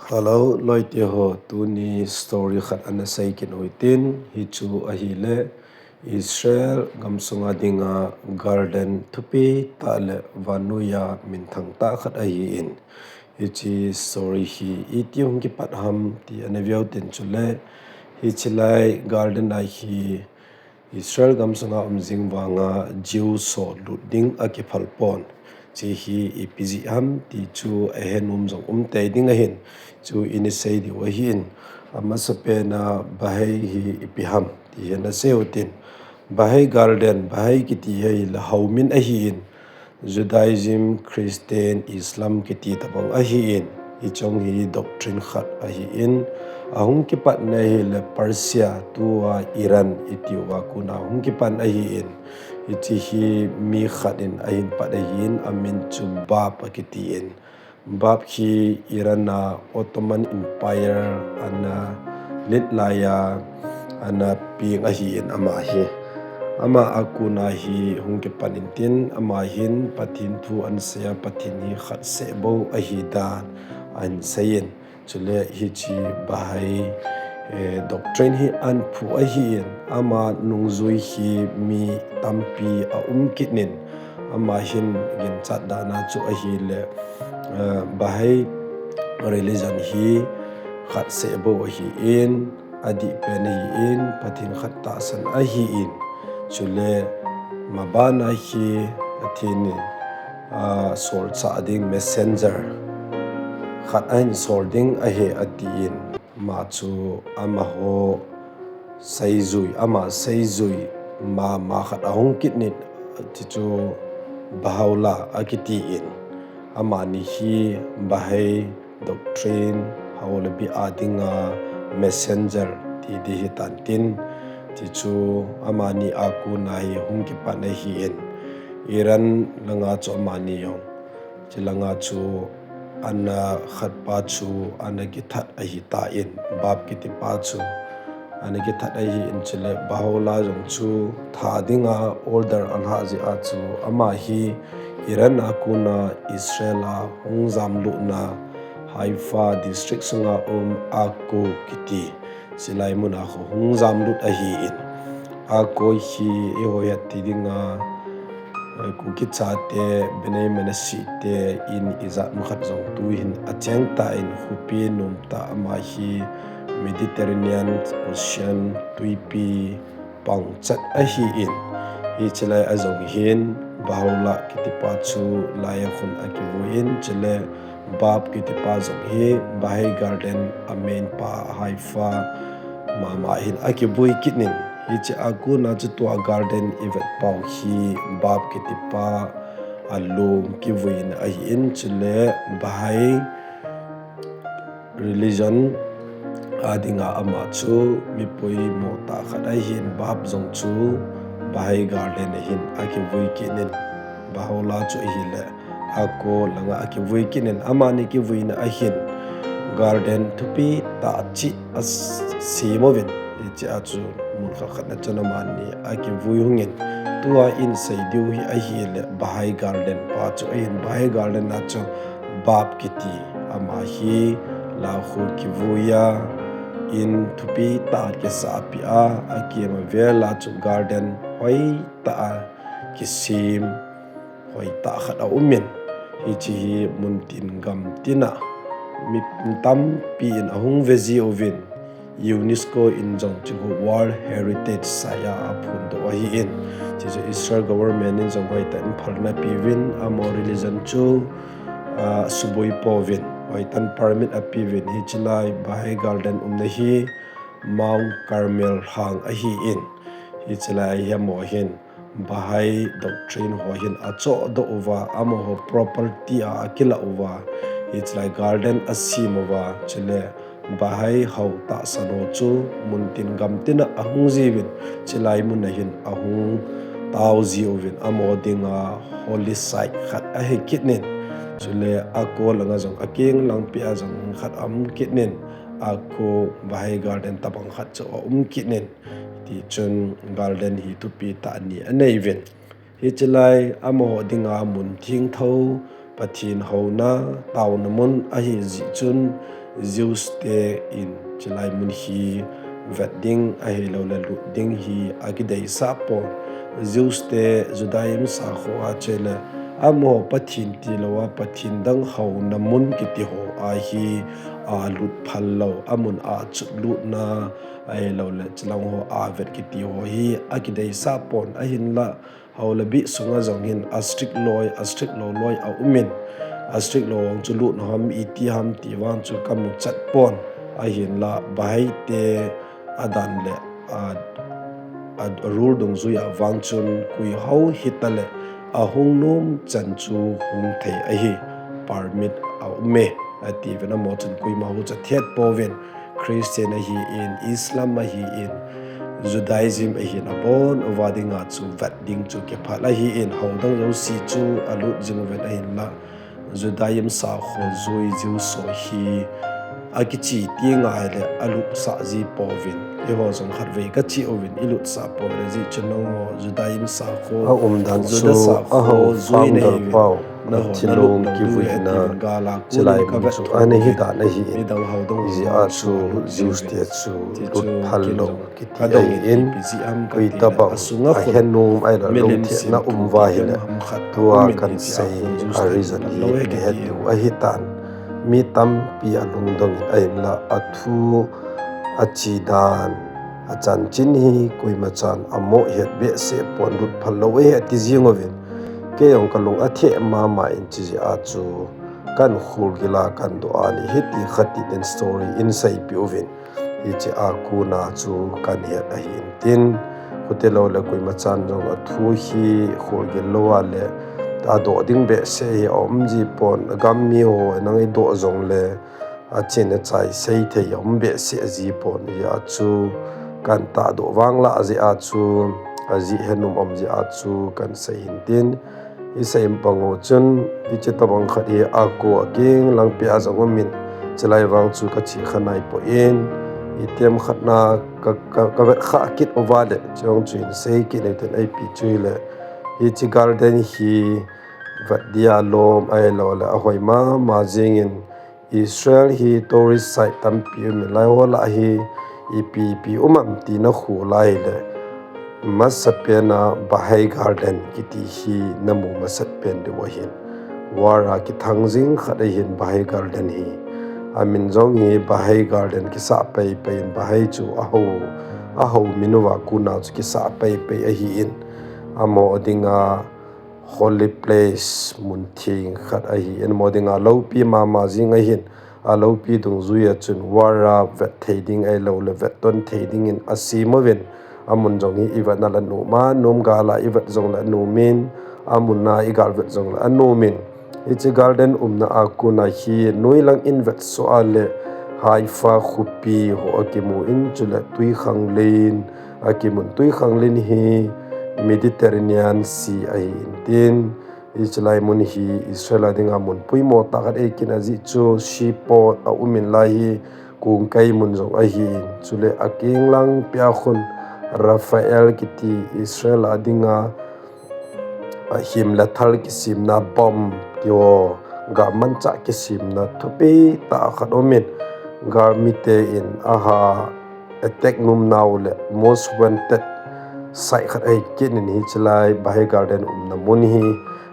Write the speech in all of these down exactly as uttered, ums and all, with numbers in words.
Hello, loite ho, tuni story khat ana sei kit u hitin, hichu ahile Israel gamsunga dinga garden thupi tah le vannoiya minthang tah khat ahin. Hiche story hi iti hung kipat ham ti ana veu hitin chule, hiche lai garden a hi Israel gamsunga um jing vanga Jews ho lut ding akiphal pon. Hiche hi ipi jeh ham ti chu ahe nom jong um tei ding ahin. Chu ina sei diu ahin. Amasapen a Baha'i hi ipi ham ti hi ana sei u hitin. Baha'i garden, Baha'i kiti hi la hou min ahin. Judaism, Christian, Islam kiti tabang ahin, hiche hi doctrine khat ahin, ahung kipatna hi le Persia, tua Iran iti uva kona hung kipan ahin, hiche hi mi khat in ahin pat ahin, amin chu Bab akitin. Bab hi Iran a Ottoman Empire ana lit laiya ana peng ahin ama hi. Ama a kona hi hung kipan intin, ama hin Pathen thu ana seiya, Pathen hi khat seh bou ahi dan ahin seiyin. Chule hiche Baha'i, eh, doctrine hi ana phu ahin, ama nungjui hi mi tampi aum kit in, ama hin ginchat dan a chu ahile, eh, Baha'i religion hi khat seh bou ahin, adih pen ahin, Pathen khat tahsan ahin, chule maban a hi Pathen in, ah, solchah ding messenger khat ahin sol ding ahi atin, ama chu amaho seijui, ama seijui mama khat ahung kit in, hiche chu Baha'u'llah akitin, amani hi Baha'i doctrine hou le bia dinga messenger ti ding hitan tin, hiche chu amani a kona hi hung kipan ahin, Iran langa chu amani jong, hiche langa chu ana khat pa chu ana kithat ahitan, Bab kiti pa chu ana kithat ahin, chule Baha'u'llah jong chu tha dinga order alhah jeh a chu ama hi Iran a kona Israel a hung jamlutna Haifa district sunga um Akko kiti, hiche lai mun a khu hung jamlut ahin. Akko hi eiho het ti dinga, eh, Kuki chate, Bnei Menashe te in ijat mu khat jong tuhin acheng tan, khopi nom tah, ama hi Mediterranean Ocean twipi pang chat ahin, hiche lai a jong hin Baha'u'llah kiti pa chu lai a khun akivuiyin, chule Bab kiti pa jong hi Baha'i garden a main pa Haifa mama hin akivui kit in, hiche a kona chu tua garden ivet pau hi Bab kiti pa alung kivuina ahin, chule Baha'i religion a dinga ama chu mi poimo tah khat ahin, Bab jong chu Baha'i garden a hin akivui kit in, Baha'u'llah chu ahile Akko langa akivui kit in, amani kivuina a hin garden thupi tah cheh asem uvin, hiche a chu mun khat khat na chun amani akivui hungin, tua in sei diu hi ahile Baha'i garden pa chu ahin, Baha'i garden a chu Bab kiti, ama hi la khu kivuiya, in thupi tah kisah pia, akima vela chu garden hoitah a kisem hoitah khat aumin, hiche hi muntin gamtin a mi tampi in ahung veji uvin, UNESCO in jong hiche khu World Heritage Site a aphondoh ahin, hiche chu Israel government in jong hoitah in phalna apeuvin, amaho religion chu, ah, suboi pouvin, hoitah in permit apeuvin, hiche lai Baha'i garden umna hi Mount Carmel lhang ahin, hiche lai a hi amaho hin Baha'i doctrine ho hin achohdoh uva, amaho property a akilah uva, hiche lai garden asem uva, chule Baha'i hou tahsan ho chu muntin gamtin a ahung jiuvin, hiche lai mun a hin ahung tao jiuvin, amaho dinga holy site khat ahi kit in, chule Akko langa jong akeng langpeh a jong khat aum kit in, Akko Baha'i garden tabang khat chu aum kit in, tichun garden hi thupi tah ni anei uvin. Hiche lai amaho dinga mun thengtho, Pathen houna, taona mun ahi jeh chun, Jews te in chilai mun hi vet ding ahilouleh lut ding hi akideisah pon. Jews te Judaism sakho a chele amaho Pathen tilou a Pathen dang houna mun kiti ho a hi alut phal lou, amun a chut lutna ahilouleh chilang ho avet kiti ho hi akideisah pon ahinla, hou le bih sunga jong hin a strict loi, a strict lou loi aumin, a strict lou jong chu lut naham iti ham ti vang chu kamu chat pon ahinla, Baha'i te adan le a, a rule dungjuia vang chun koi ho hitaleh ahung nom chan chu hung thei ahi, permit aume, atiuvin amaho chun koima hucha thet pouvin, Christian ahin, Islam ahin, Judaism ahin, abon uva dinga chu vet ding chu kiphal ahin, hou dang jouse chu alut jing uvin ahinla, Judaism sakho jui Jews ho hi akichi ti ngai le alutsah ji pouvin, eiho jong khatvei kachi uvin ilutsah pouvin ajeh chu nangho Judaism sakho, aumdan chu Juda sakho, ahou jui founder nahivin, pau, nahon thilong nalut lou kivuina, diu ahi atiuvin, gala chilai mun chu ana hidan ahin, midang hou dang hijeh a chu Jews te chu lut phal lou kiti ahin, koi tabang ahenom ahilou lungthim na um uva hile, tua kansei a reason hi nahet diu ahitan. Mi tampi alungdong in ahinla athu achi dan, achanchin hi koima chan amoh het behseh pon, lut phal lou ahi ati jing uvin. Kei jong kalung atheh mama in chijeh a chu kahin kholgil a kahin doh a le hiti khat in story eiseipeh uvin, hiche a kona chu kahin het ahin tin, chuti lou le koima chan jong athu hi kholgil lou a le adoh ding behseh hi aum ji pon, agam mi ho nang idoh jongle achin achai seithei aum behseh ji pon, hijeh a chu kahin tahdoh vanglah jeh a chu, ajeh henom um jeh a chu kahin sei hin tin, isei bang u chun hiche tabang khat hi ako akeng lang peh a jong umin, chulai vang chu kache kha naipoi, itiham khat na ka, ka, kavet khah kit uva le chujong chu hin sei kit uvin tin, ipi chu hile, hiche garden hi vet dia lom ahilouleh ahoi mama jingin, Israel hi tourist site tampi umin, laiho lah hi ipi ipi um am ti nakhol a hile, masapen a Baha'i Garden kiti hi namu masat pen diu ahin. War a kithang jing khat ahin Baha'i Garden hi. Amin jong hi Baha'i Garden kisah peipei in, Baha'i chu ahou, ahou min uva kona chu kisah peipei ahin, amaho dinga holy place, mun theng khat ahin, amaho dinga loupi mama jing ahin, aloupi dungjuia chun war a vet thei ding ahilouleh vetton thei dingin asem uvin, amun jong hi ivetna le anom a, nom gal a ivet jongle anomin, amun a igalvet jongle anomin. Hiche garden umna a kona hi noilang in vetsuh a le Haifa khopi ho akimun, chule twikhanglen akimun, twikhanglen hi Mediterranean Sea ahin tin, hiche lai mun hi Israel a dinga mun poimo tah khat ahi kit in, ajeh chu seaport aumin, lai hi kongkai mun jong ahin, chule akeng lang peh a khun Rafael kiti Israel a dinga ahim le thal kisemna bomb ti ho, gal manchah kisemna thupi tah khat umin, gal mite in aha attack nom nau le most wanted site khat ahi kit in, hiche lai Baha'i Garden umna mun hi,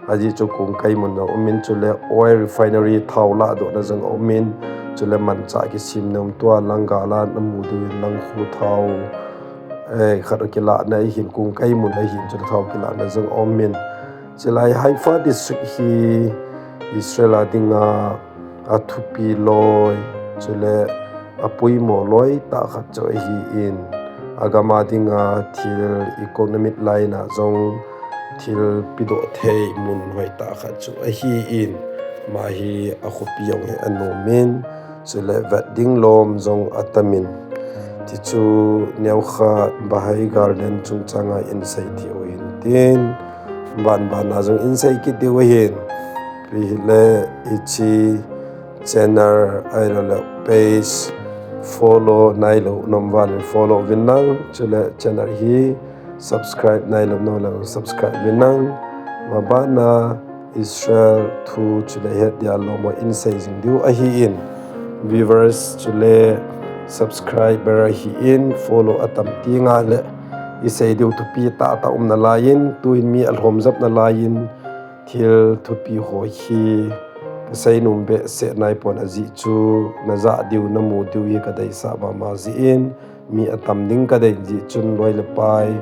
ajeh chu kongkai mun jong umin, chule oil refinery thao lahdohna jong aumin, chule manchah kisemna um, tua lang gal a namu diuvin lang khu thao, eh, khat kilahna ahin, kongkai mun ahin, chule thao kilahna jong aumin. Chulai Haifa district hi Israel a dinga athupi loi, chule apoimo loi tah khat chu ahin, agam a dinga thil economic line a jong thil pedoh thei mun hoitah khat chu ahin, ama hi akhopi jong hi anomin, chule vet ding lom jong atamin. Tichu neokhat Baha'i Garden chungchanga insei thei u hintin, banbana jong insei kit diu ahin. Ipi hile hiche channel ahiloule page follow nailou naum uva le follow uvin lang, chule channel hi subscribe nailou naum uva le subscribe uvin lang. Mabana Israel thu chule het dia lom ho insei jing diu ahin. viewers chule subscriber ahin, follow atam tengle isei diu thupi tahtah um nalaiyin, tuin mi alhom jep nalaiyin thil thupi ho hi kasei nom behseh naipon, ajeh chu najah diu namu diu hi kadeisah mama jeh in, mi atam ding kadei jeh chun loi le pai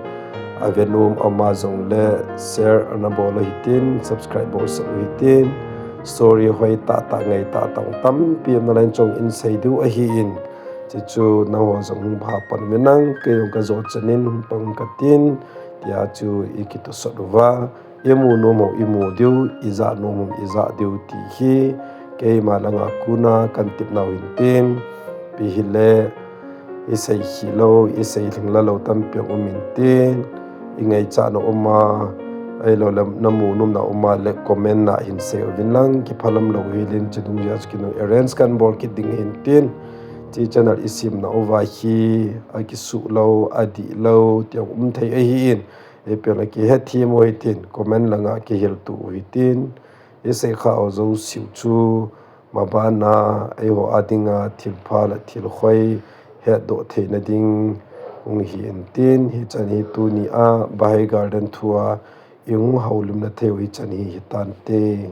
ave nom ama jongle share anabol u hitin, subscribe bolsah u hitin. Story hoi tahtah, ngai tahtah tampi um nalaiyin chong in sei diu ahin, chuchu nangho jong hung pha pan uvin lang, kei jong kajo chanin hung pang katin, tia chu ikitosot uva, imu nom ho imu diu, ijah nom ho ijah diu ti hi keima langa kona kahin tepnau hintin, ipi hile isei khel lou, isei lhingla lou tampi um intin, ingaichatna um a, ahiloule namu nomna um a le comment na hin sei uvin lang, kiphalam lou hel in, chudung jeh a chu kinung arrange kahin bol kit ding hintin. Hiche channel isemna uva hi akisuh lou, adih lou ti jong um thei ahin, ipi le kihethem u hitin, comment langa kihil to u hitin. Isei khah ho jouseu chu mabana eiho a dinga thilpha le thilhoi hetdoh theina ding hung hi intin, hichan hi tunia Bahai Garden thua ihung houlimna thei u hichan hi hitante.